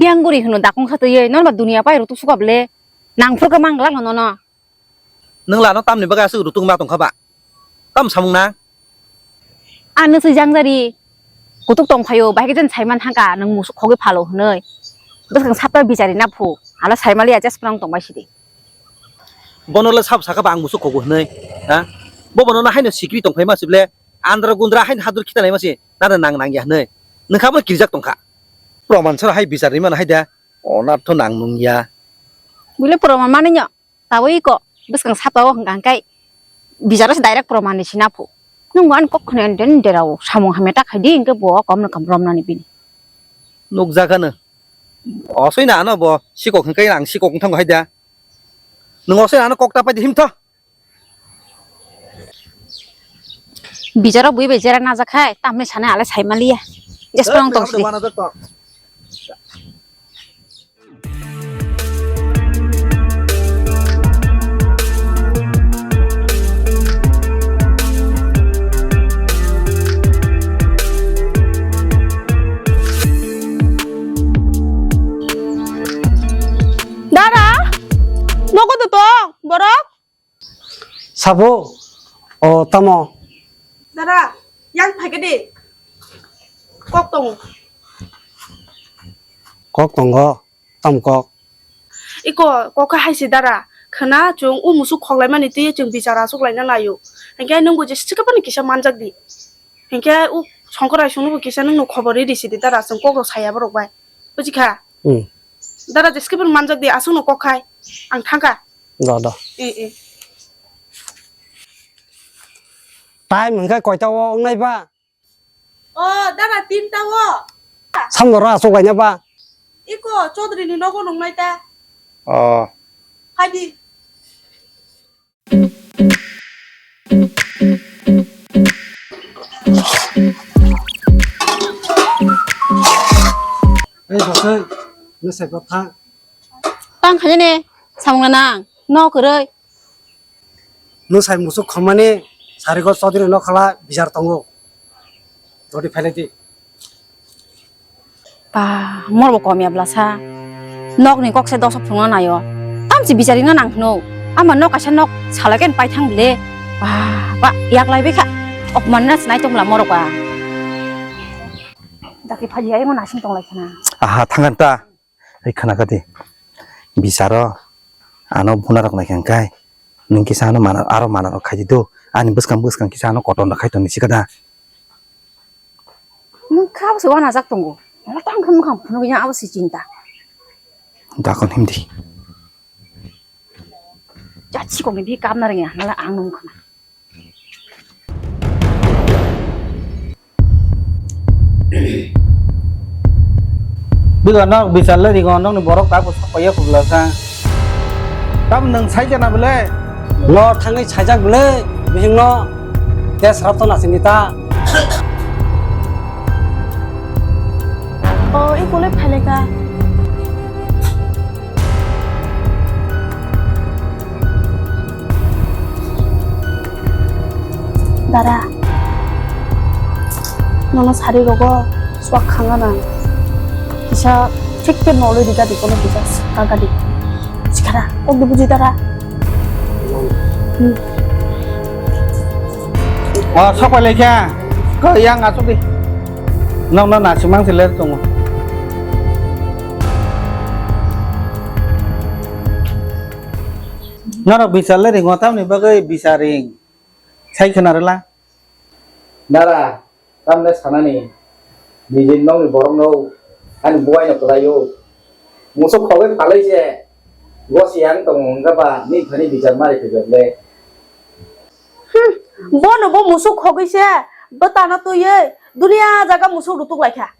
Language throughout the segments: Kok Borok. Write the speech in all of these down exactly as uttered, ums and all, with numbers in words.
Yang guri hwno dakung kha twiwi, nono ba dunia pai rutuk suka ble. Nang phuru khe mang glak no nono. Nwng lano tamni bagwi aswk rutuk ma tongkha ba? Tam samung na? Ano se jangjari. Kutuk tong phaio, bahai khe jen saiman thangka, nwng musuk khogwi phalo hwnwi. Bwskang sapta bichari na phu, hala saimaliya jes phrang tong bai sidi. Bono le sab sakha ba ang musuk khogo hwnwi, ha? Bo bono na haino sikri tong phai ma sible, andra gundra haino hadur khita lai ma si, nada nang nang ya hwnwi. Nwng kha bo kirijak tong kha. Proman sara hai bichar ri mano hai da, onar tho nang nung ya. Bile proman mani nyo. Tabui ko bwskang saptao hwnkha hwnkhe bijaro se direct proman ni sina phu. Nwng bo ani kok khna den derao samung hamya ta khai di, hwnkhe bo kom no kam romnani bini. Nukjakha no. Osoi na ano bo sikok hwnkhe ang sikok wng thango hai da. Nwng osoi ano kok ta pai di him tho. Bijaro bui bai jera najak khai tamni sane ale sai maliya. Jes prong tong sidi. Dara, nogo do tong, borok? Sabo, o tamo? Dara, yang phai khe de. Kok tongo. Kok tongo? Tam kok? Iko, kok khe hai se dara. Khwna chwng o musuk khoklaimani twi chwng bichar achuk laina naio. Hinkhe nwng bo je sikapani kisa manjak di. Hinkhe o Songkor Aisungno bo kisa nwngno khobor ri risi di dara, chwng kok rok saya borok bai. Buji kha? Hmm. Dara je sikapani manjak di, aswkno kok khai. Ang thangkha. Do, do. E, e. Time hwnkhe koita o wngnai ba? O, dara tinta o. Samno ra aswk laina ba? Iko Chaudhary ni nogo nungnai ta. O. Phai di. Ei, bwsai, nwsai bo thang. Tang khainani samung nang, no kwrwi. Nwsai musuk khormani sarigo Chaudhary no khala bijar tongo. Rodi phailai di. Ba, morbo kom ya bwlasa. Nokni kok se dosa phunukna naio. Tamsi bichari no nang hwno. Ama nok kaisa nok salai khe pai thang bile. Ba, ba, yak lai bikha. Opman na sinai tongla morok ba. Dakti phaji ai mo nasing tong lai khana. Aha, thangan ta. Ei khana kha di. Bicharo ano buna rok nai khe hwnkhe. Nwng kisa ano mana, aro mana rok khai di do. Ani bwskang bwskang kisa ano kotor rok khai tong ni sikada. Nwng kha bwsai wanajak tongo. Nwng tang khe mwkhang phunugwi yang abo se chinta. Dakon himdi. Jat sikokni bi kapna rwngya, nala ang nwng khna. Bigo nok bichar le rigo nokni borok tak bo sokpaiya kubla sa. Tam nwng sai jana bele. Lo thangwi saijak bele, bihingno tei srap to nasingni ta. O, i kule phaileka. Dara. Nono sari rogo swak khanga na. Kisa thik khe nolwi di gadi kono kisa saka gadi. Sikara, kok di buji dara. Hmm. O, sok pai lai kha. Ko yang asuk di. Nokno nasimang se ler tongo. Norok bichar le ringo tamni bagwi bichar ring. Sai khna rwla. Dara, tamle sanani, nijini nokni borokno ani buaino kwlaio. Musuk khogwi phalwi se, gosi yang tongo wngkha ba, ni thani bichar mari khe le. Hmm, bono bo musuk khogwi se, bwtano twiwi, duniya jaga musuk rutuk lai kha.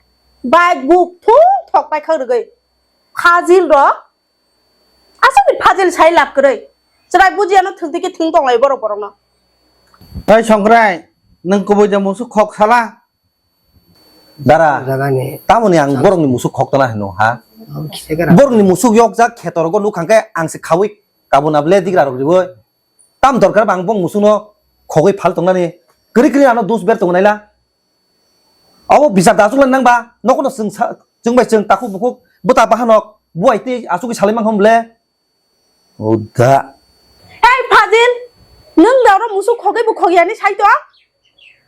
Bai guk thung thok pai khak rwgwi. Phajil rok. Aswkni phajil sai lab kwrwi. Chwrai bujiya no thwng twi khe thwng tong lai borok borok no. Oi Songkrai, nwng kubui de musuk khok sala? Dara, jagani tamoni ang borokni musuk khok tana hino ha? Omo kisa gara. Borokni musuk yokjak kheto rogo nuk hangke ang se khaui kabuna ble digra rok riui. Tam dorkar bang bong musuk no khogui phal tongnani. Kwrwi kwrwi ano dus ber tongnai la. Obo bijap da achukla nang ba, nokono chwng sa, chwng bai chwng takhuk bukhuk Buta bahanok, buai tei asugwi salai mankhom le. Uda. Hei, Fazil, nwng da oro musuk khogwi bo khogyani saito?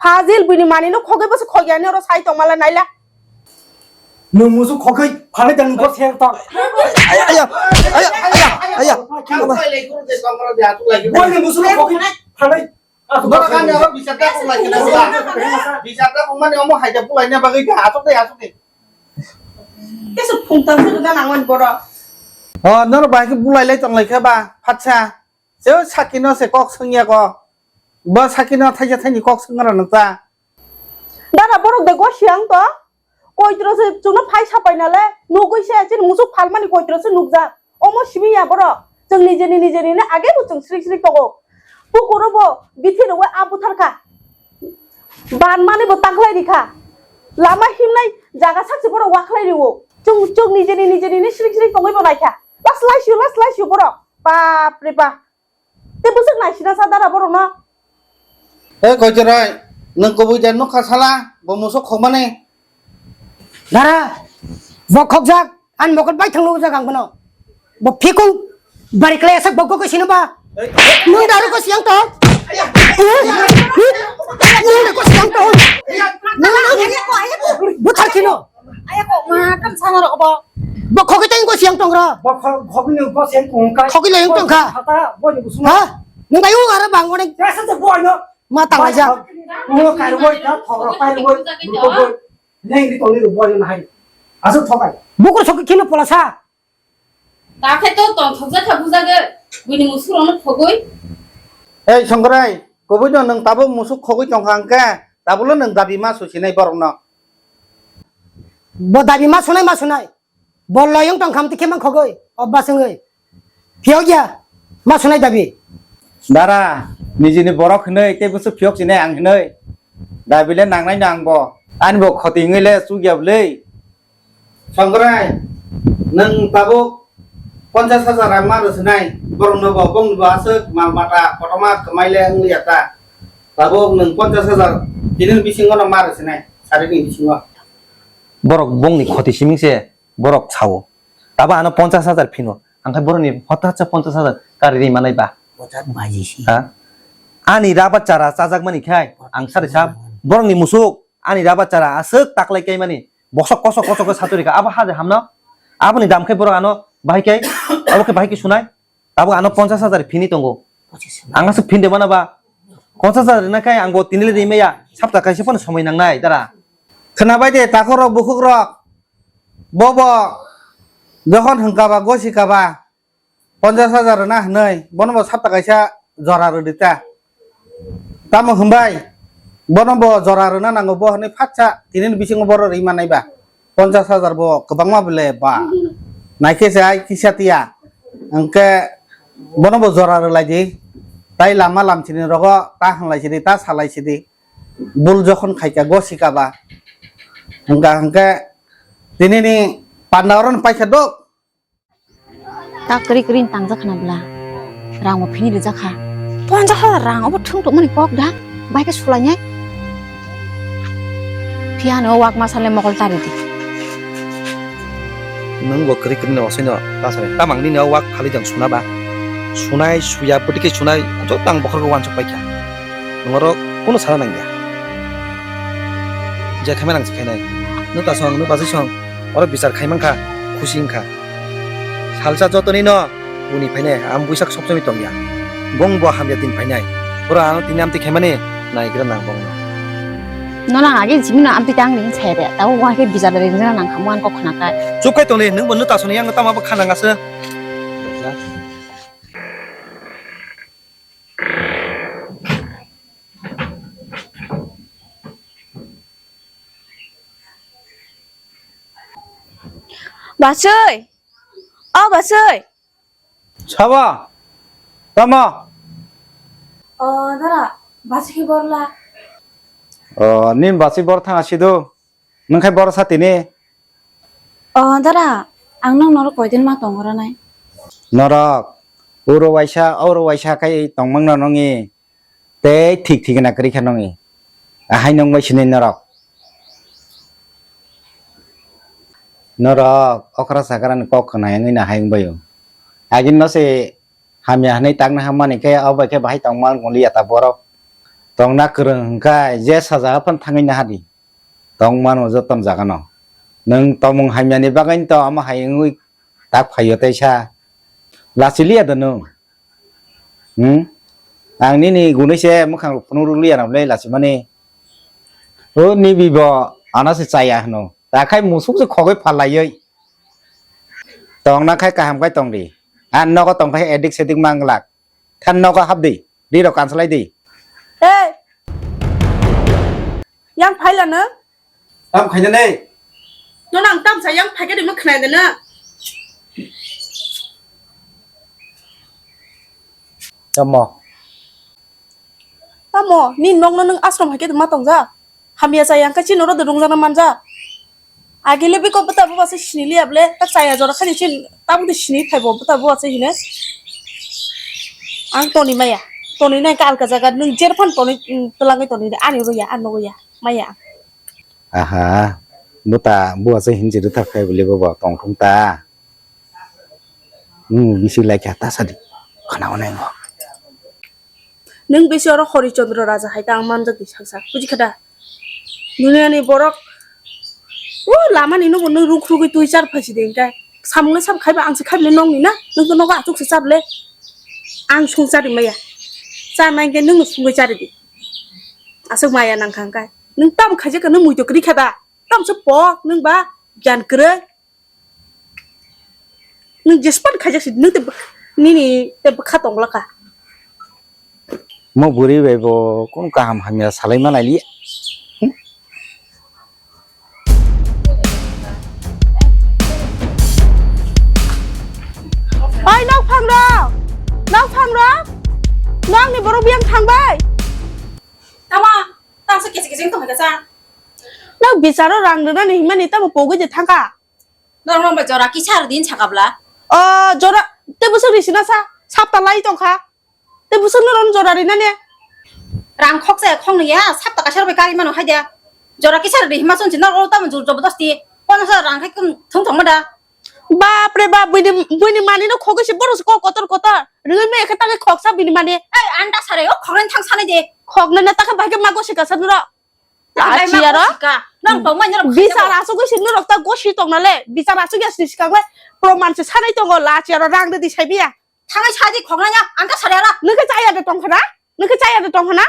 Fazil, buini manino khogwi bo se khogyani oro saito mala naila. Nwng musuk khogwi phalai dang bo ser to. Aya, aya, aya, aya, aya. Buini musuk khogwi phalai. Borok ani oro bisar da khum lai khe na ba. Bisar da khum mani omo hai da bulai na bagwi kha, asuk de, asuk de. Kesu phung tang se da nang mani borok. O, noro bai khe bulai lai tong lai kha ba, phatsa. Se sakino se kok sengya ko. Bo sakino thaisa thaini kok sengya rw nang ta. Dara borok de go siang to. Koitro se chwngno phai sapai nale, nugwi se chini musuk phalmani koitro se nukjak. Omo simi ya borok. Chwng nijeni nijeni no age bo chwng srik srik tongo. Pukuro bo bithi rwwi a buthar kha. Ban mani bo taklai ri kha. Lama himnai jaga sak se borok waklai riwo. Chwng chwng nijeni nijeni no srik srik tongwi bo nai kha. Last last you, last last you borok. Bap re bap. Tei bwswk naisina sa dara borokno. He koichoroi, nwng kubui jan nukha sala, bo musuk khokmani. Dara, bo khokjak, ani mokol bai thangno ujak ang bono. Bo phikung, bari klai asak bo gokoi sino ba. Nwng daru ko siang to. Nwng ko siang to. Nwng, nwng, buthar khino. Aya kok ma kam sana rok bo. Bo khogwi tei ko siang tong ra. Bo kho-, khogwi ni bo siang tong kha. Khogwi le tong kha. Khata bo ni busuma. Ha? Nwng bai u ara bang ngone. Ya sa bo no. Ma tang aja. Bo kar bo ta thok ra pai bo. Ko bo. Neng ni tong ni bo na hai. Asu thokai. Bukur sok khino pola sa. Takhai to tongthokjak kha bujagwi, buini musurokno khogwi. Ei Songkrai, kubui no nwng tabuk musuk khogwi tongkha hwnkhe, tabukle nwng dabi ma susinai borokno. Bo dabi ma sunai, ma sunai. Bo loyong tongkha amtwi khe man khogwi, obas wngwi. Phiyok ya, ma sunai dabi. Dara, nijini borok hinwi tei bwswk phiyok sinai ang hinwi. Dabi le nangnai no ang bo. Ani bo khoti wngwi le chukya bwlwi. Songkrai, nwng tabuk ponchas hajar rang ma rwsinai, borokno bo, bongni bo aswk mal mata kotorma kwmai le wngya ta. Tabuk nwng ponchas hajar tini bisingo no ma rwsinai, sari ni bisingo. Borok bongni khoti siming se borok sao. Tabo ano ponchas hajar phino, ang khai borokni hothatsa ponchas hajar kari ri manai ba? Bojak baji si. Ha? Ani raba chara chajakmani khai, ang sari sa, borokni musuk, ani raba chara aswk taklai kaimani, bosok kosok kosok khe saturi kha, abo haje hamno, aboni dam khe borok ano bahai kai, abo khe bahai khe sunai, abo ano ponchas hajar phini tongo. Ang aswk phinde mana ba, ponchas hajar rina khai ang bo tinile ri maya, sapta kaisa phano somoi nangnai dara. Khwnabai de takhorok bukhukrok, bobo jokhon hwnkaba gosikaba, ponchas hajar rwna hwnwi, bono bo sapta kaisa jora rwdi ta. Tamo hwnbai, bono bo jora rwna nango, bo hwnwi phatsa tinini bisingo boro rwi manai ba. Ponchas hajar bo kwbangma bole ba. Naikhe se ai kisa tiya. Hwnkhe bono bo jora rwlai di. Tai lama lamchini rogo ta hwnlai sidi, ta salai sidi. Bul jokhon khaika gosika ba. Hwnkha hwnkhe tinini panda oro paikha dok. Ta kwrwi kwrwi ni tangjak khna bwla. Rang bo phini rijak kha. Ponchas hajar rang obo thung tongmani kok da. Bai khe sulainai. Phiya no wak masa le mokol tari di. Nwng bo kwrwi kwrwi no wasai no ta sani. Tamang nini o wak phali jang suna ba. Sunai suya bwtwi khe sunai joto ang bokhorok wansuk paikha. Nwng oro kunu sana nangya. Je khaimai nang se khainai. Nwng ta song, nwng bachai song. Oro bichar khai mankha, khusi wngkha. Salsa jotoni no buni phainai, ang buisak sokchomwi tongya. Bong bo hamya din phainai. Oro ano tini amtwi khaimani naigra nang bongno. Nono age jimino amtwi tang ring chai re. Tabo wngkhe bichar ring jana nang khamu ang kok khna kai. Chup khai tongni, nwng bo nwng tasoni yang tama bo khana ngasw. Basoi, o Basoi. Sabo, tamo? O, dara, basi khe borla. O, nin basi bor thang asido. Nwng khai bor sa tini? O, dara, ang nang norok koidin ma tong oro nai. Norok, uro waisa, uro waisa khai tongmang no nongni. Tei thik thik na kwrwi kha nongni. Ahai nong bai sini norok. Norok okra sakrani kok khna wngwi nahai wngbaio. Agini no se hamya hwnwi takna hammani khe, abo bai khe bahai tongma wng liya ta borok. Tongna kwrwng hwnkhe je sajaga phano thangwi naha di. Tongmano jotono jagano. Nwng tongmung hamyani bagwino to omo hai wngwi tak phaio teisa. Lachiliya da nwng? Hmm? Ang nini gunui se mwkhang rok phunuk rwliya nang le lachimani. O nibi bo ano se chaya hwno. Ta khai musuk se khogwi phalaiwi. Tongna khai kaham khai tong di. Ang nogo tong khai edik sedik manglak. Than nogo hap di. Ri rok kansalai di. Hey! Yang phaila no? Tam khaina nei. No nang tam sa yang phaikhe rima khnai de na. Tamo. Tamo, ni nok no nung ashram hai khe ma tong ja. Hamya cha yang khe chini oro de rung jana man ja. Agile biko bwta bwsa sini liya ble, ta chaya jora khani chin, ta bwdi sini phaibo bwta bwsa hine. Ang toni maya, toni nai ka alka jaga, nung jer phan toni, mm, twlangwi toni de, ani roya, ano roya, maya. Aha, bwta bwsa hinjiri ta khai bole bo tong thung ta. Hmm, bisi lai kha ta sadi. Khana onai mo. Nwng bisi oro Hori Chandra Raja hai ta ang manjak di sak sak, buji kha da? Duniani borok, o lamani nubo nwng ruk rugwi twi char phaisi de hwnkhe. Samungno sab khaiba ang se khaibini nokni na, nwng to nogo achuk se char le. Ang sung chari maya. Cha nai hwnkhe nwngno sungwi chari di. Aswk maya nang kha hwnkhe. Nwng tamo khaijak kha, nwng muitu kwrwi kha da? Tamo se pok nwng ba gyan kwrwi. Nwng jespan khaijak si, nwng tei bwkha, nini tei bwkha tong glak kha. Mo bwrwi bai bo kunu kaham hamya salai ma nai liya. Oi, nok phang rok! Nok phang rok! Nokni borok biyang thang bai! Tama, tang sa kisi kisi tong kha sa. Nok bicharo rang rwnani himani tamo pogwi je thang kha. Norok nokbai jora kisa rw din sakabla. O jora, tei bwswk risina sa, sapta lai tongkha. Tei bwswk norok jora rinani. Rang khoksa khoknwi ya, sapta kaisa rw bai kari mano hai dia. Jora kisa rw di hima chonsi norok tamo jor jobodosti. Pono sa rang khai kum thum thangma da. Bap re bap, buini, buini mani no khogwi se borok se kok kotor kotor. Rwgwi me ekhe tangwi khoksa bini mani. Ei, anda sare, o khoknani thang sanai de. Khoknani ta khe bai khe mago se kasa norok. Lachi aro. Nang tongmani rok bichar asugwi se norok ta gosi tongna le. Bichar asugwi asni sikang le. Proman se sanai tongo lachi aro rang rwdi sai biya. Thangai sadi khoknanya anta sari aro. Nwkhe chaya de tongkhana? Nwkhe chaya de tongkhana?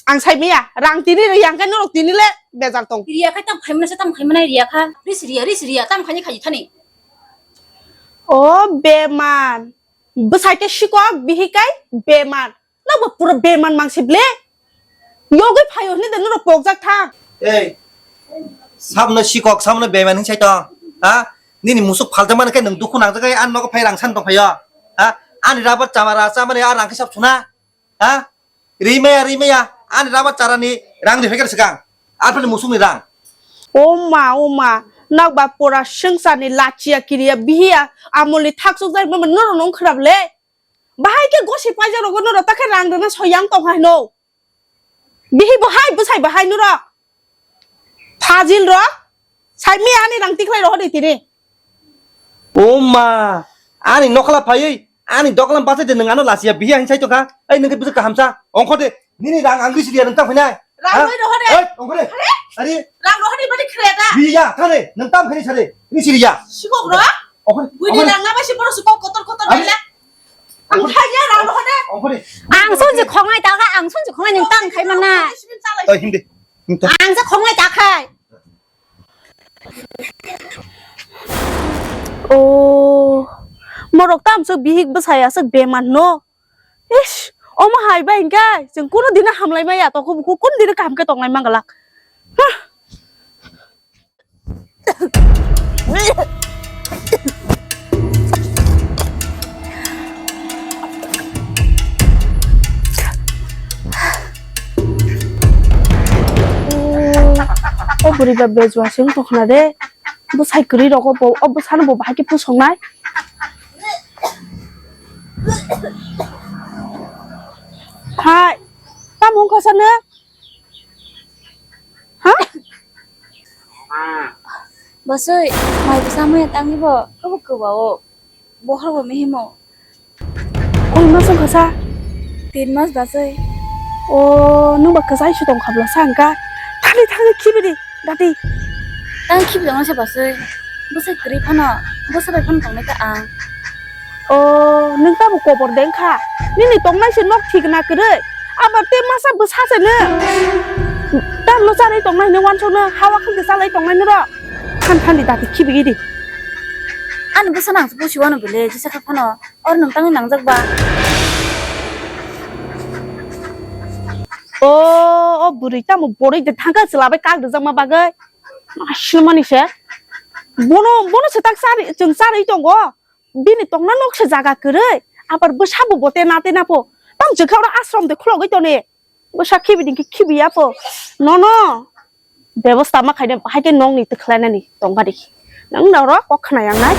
Ang sai biya. Rang tini rw yang khe norok tini le bejal tong. Riya khai tam khaimana se tam khaimana riya kha. Ris riya, ris riya tam khaini khaji thani. O beman. Bwsai khe sikok bihikai beman. Nokbo pura beman mangsi ble. Yogwi phaio hwnwi de norok pokjak thang. Ei, samno sikok, samno beman hwnwi sai tong. Ha? Nini musuk phaljakmani khe nwng dukhu nangjakgwi ani nogo phai rang san tongphaio. Ha? Ani rabar chamara chamani a rang khe sab suna. Ha? Rimaya, rimaya, ani rabar charani rang riphaikhe swkang. Arphani musukni rang. O ma, o ma, nokba pura swngcharni lachiya kiriya bihiya amolni thak chukjak mama norok nung khwrap le. Bahai khe gosi paijak rogo norok ta khe rang rwna soyang tong hai no. Bihi bo hai bwsai bahai norok. Phajil rok. Sai mi ani rang tikhlai rohor di tini. O ma, ani nokla phaiwi, ani doklam bachai de nwng ano lachiya bihi hin sai tongkha. Ei nwng khe bwswk kahamsa. Ongkho de, nini rang ang risi riya nwng tang phainai. Rang rwi rohor de. Ei, ongkho de. Are? Are? Rang rohor di bani khre da. Biya, thare, nwng tam phaini sare. Risi riya. Sikok rok. Ongkho de. Buini rang na ba si borok sikok kotor kotor. Are? Ang thaiya rang rohor de. Ang sonsi khongnai ta kha, ang sonsi khongnai nwng tang khai mana. Oi, himdi. Himdi. Ang se khongnai ta khai. O, morok tam se bihik bwsai aswk beman no. Ish, omo hai bai hingkai, chwng kunu dino hamlai maya, toko buku kunu dino kaham khe tonglai mangalak. Huh. O bwrwi ba bejua se wng tongkha na de. Bwsai kwrwi rogo bo, o bwsano bo bahai khe pusongnai. Hai, tamo wngkha sano? Ha? Bwswi, mai bwsa maya tangwi bo kabo kwbao. Bohor bo mihimo. Koi mas wngkha sa? Tin mas bwswi. O, nwng ba kwchai se tong khabla sa wngkha. Thani thani khibi di, dati. Tang khibi tongna se bwswi. Bwsai kwrwi phano, bwsa bai phano tongnai ta ang. O, nwng tamo kobor de wngkha. Nini tongnai se nok thik na kwrwi. Abo te masa bwsa se nw. Tamo no chanwi tongnai hwnwi wansuk nw, hawa khwlwng chalai tongnai nw ro. Than than di dati khibi di. Ani bwsa nang se busi wano bele, jesa kha phano. Or nwng tangwi nangjak ba. O, o bwrwi tamo borwi de thangkha chwla bai kak rwjakma bagwi. Aswk mani se. Bono, bono se tak chari, chwng charwi tongo. Bini tongna nok se jaga kwrwi. Abar bwsa bo bote nate napo. Tamo chwngkha oro ashram de khulogwi toni. Bwsa khibi din khe khibi ya po. Nono. Bebosta ma khaide hai khe nokni twkhlainani tongkha di. Nang na oro kok khna yang nai.